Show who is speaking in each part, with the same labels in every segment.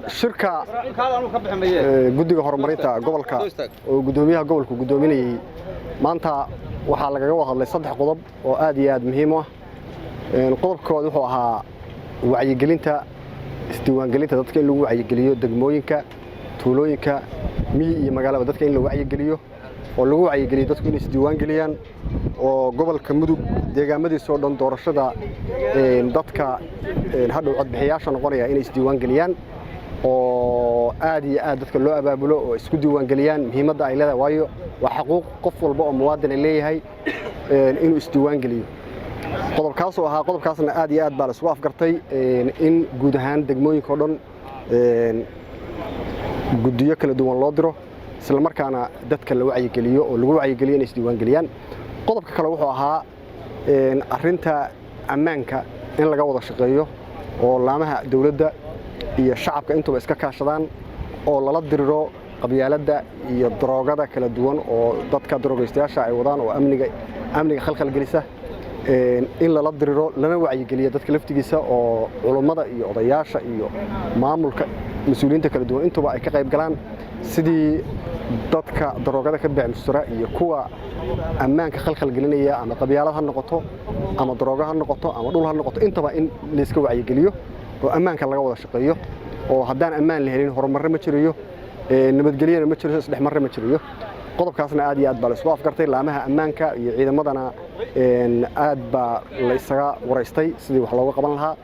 Speaker 1: Shirka guddiga horumarinta gobolka oo guddoomiyaha gobolku guddoominayey maanta waxaa lagaga wada hadlay saddex qodob oo aad iyo aad muhiim u ah. Qodobka koowaad wuxuu ahaa wacyigelinta isdiiwaangelinta, dadka in lagu wacyigeliyo degmooyinka, tuulooyinka, miyi iyo magaalaba, dadka in la wacyigeliyo oo lagu wacyigeliyo dadku inay isdiiwaangeliyaan, oo gobolka Mudug deegaamadiisa oo dhan doorashada dadka hadhow codbixiyaasha noqonaya inay isdiiwaangeliyaan, oo aad iyo aad dadka loo abaabulo oo isku diiwaangeliyaan muhiimadda ay leedahay, waayo waa xaquuq qof walba oo muwaadina leeyahay inuu isdiiwaangeliyo. Qodobkaasoo ahaa qodobkaasna aad iyo aad baa la isugu afgartay in guud ahaan degmooyinka oo dhan guddiyo kala duwan loo diro, isla markaana dadka la wacyigeliyo oo lagu wacyigeliyo inay isdiiwaangeliyaan. Qodobka kale wuxuu ahaa arrinta ammaanka in laga wada shaqeeyo, oo laamaha dawladda iyo shacabka intuba iska kaashadaan, oo lala diriro qabyaaladda iyo daroogada kala duwan oo dadka darogaystayaasha ay wadaan oo amniga khalkhal gelisa, in lala diriro lana wacyigeliyo dadka laftigiisa, oo culummada iyo odayaasha iyo maamulka, mas-uuliyiinta kala duwan intuba ay ka qayb galaan sidii dadka daroogada ka beecmustura iyo kuwa ammaanka khalkhal gelinaya, ama qabyaalad ha noqoto ama daroogo ha noqoto ama dhul ha noqoto, intaba in layska wacyigeliyo oo ammaanka laga wada shaqeeyo, oo haddaan ammaan la helin horumarre ma jirayo, nabadgelyana ma jirayo, isdhexmarre ma jirayo. Qodobkaasna aad iyo aad baa la isugu afgartay. Laamaha ammaanka iyo ciidamadana aad baa la isaga waraystay sidii wax looga qaban lahaa.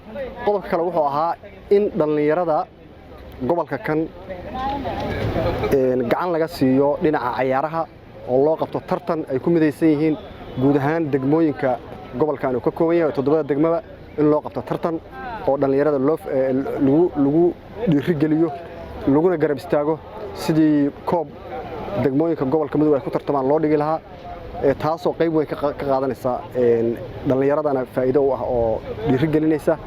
Speaker 1: Qodobka kale wuxuu ahaa in dhallinyarada gobolka kan gacan laga siiyo dhinaca cayaaraha, oo loo qabto tartan ay ku midaysan yihiin guud ahaan degmooyinka gobolkan uu ka kooban yahay, toddobada degmaba in loo qabto tartan oo dhallinyarada lagu dhiirigeliyo laguna garab istaago sidii koob degmooyinka gobolka Mudug ay ku tartamaan loo dhigi lahaa, taasoo qayb weyn ka qaadanaysa dhallinyaradana faa'iido u ah oo dhiirigelinaysa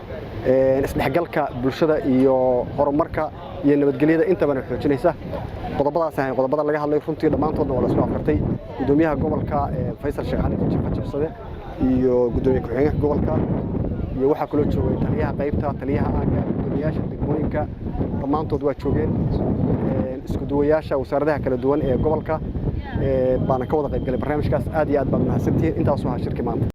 Speaker 1: isdhexgalka bulshada iyo horumarka iyo nabadgelyada intabana xoojinaysa. Qodobadaas ahayn qodobada laga hadlay. Runtii dhammaantoodna waa la isku afgartay. Gudoomiyaha gobolka Faysal Sheekh Cali Jifa Jabsade iyo gudoomiye ku-xigeenka gobolka iyo waxaa kaloo joogay taliyaha qaybta, taliyaha aagga, gudoomiyaasha degmooyinka dhammaantood waa joogeen, isku duwayaasha wasaaradaha kala duwan ee gobolka baana ka wada qaybgalay barnaamijkaas. Aad iyo aad baad mahadsantihiin. Intaasuu ahaa shirki maanta.